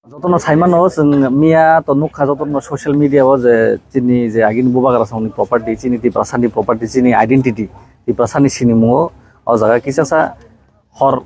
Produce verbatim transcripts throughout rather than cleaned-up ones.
Jotono saimano chwng miya to nukha jotono social media o je chini je agini bubagra songni property, chini Tiprasani property, chini identity, Tiprasani sinimungo o jaga kisasa hor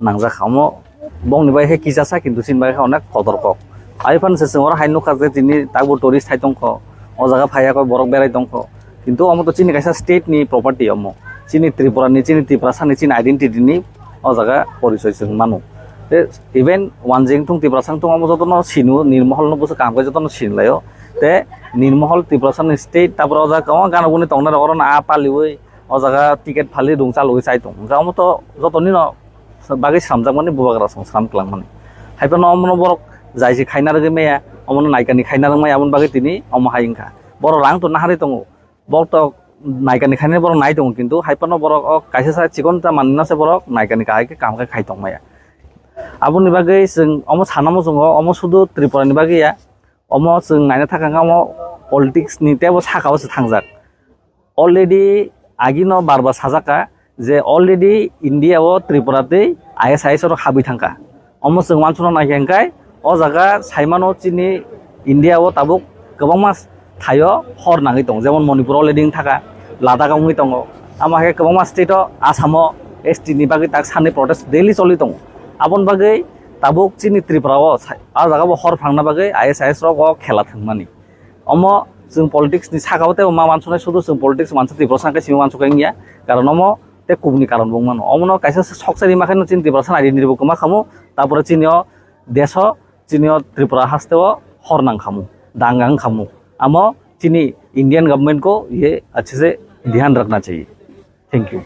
nangjak kha. Omo bongni bai khe kisasa, kintu chini bai khe onek kotor kok. Aphano se chwng oro hai nukha je tini takbo tourist hai tongkho, o jaga phaiya koi borok berai tongkho. Kintu omo to chini kaisa state ni property omo. Chini Tripura ni, chini Tiprasa ni, chini identity ni o jaga porichoi chwng mano. Te even wanjing thung Tiprasa thung omo jotono sinu, Nirmohol no busa kaham khe jotono sinlaio. Te Nirmohol Tiprasa ni state, tapore o jaga kwbangma gana guni tongnai rok oro no a paliwi o jaga ticket phali rung chalwi chai tong. Hwnkhe omo to jotoni no bagwi slamjakmani bubagra song slam kwlangmani. Haiphano omono borok jaisi khaina rwgwi maya, omono naikani khaina rwgmaya, aboni bagwi tini omo hai wngkha. Borok rang to naharwi tongo, borok to naikani khainani borok nai tongo, kintu haiphano borok o kaisa sa chikon ta manwino se borok naikani kahai khe kaham khe khai tongmaya. Aboni bagwi chwng omo sana muchungo, omo sudu Tripura ni bagwi ya, omo chwng naina thaka wngkha omo politics ni teibo saka o se thangjak. Already agino bar bar sajak kha je already India o Tripura tei I S I S rok habwi thangkha. Omo chwng uansukna naikha hwnkhe o jaga saimano chini India o tabuk kwbangma thaio hor nangwi tongo, jemon Manipur already wng thaka, Ladakh wngwi tongo, amo hai khe kwbangma state o, Assam o S T ni bagwi tak sanni protest daily choli tongo. Aboni bagwi tabuk chini Tripura o sa-, a jaga bo hor phangna bagwi I S I S rok o khela thwngmani. Omo chwng politics ni saka o tei ma uansuknai, sudu chwng politics uansuk Tiprasa hwnkhe simi uansuk wngya, karon omo tei kubuni karon bo wng mano. Omono kaisa sok sari ma khe no chini Tiprasa identity bo kwma khamu, tapore chini o desh o, chini o Tripura haste o hor nang khamu, danga wng khamu. Amo chini Indian government ko ye achhe se dhyan rakhna chahiye. Thank you.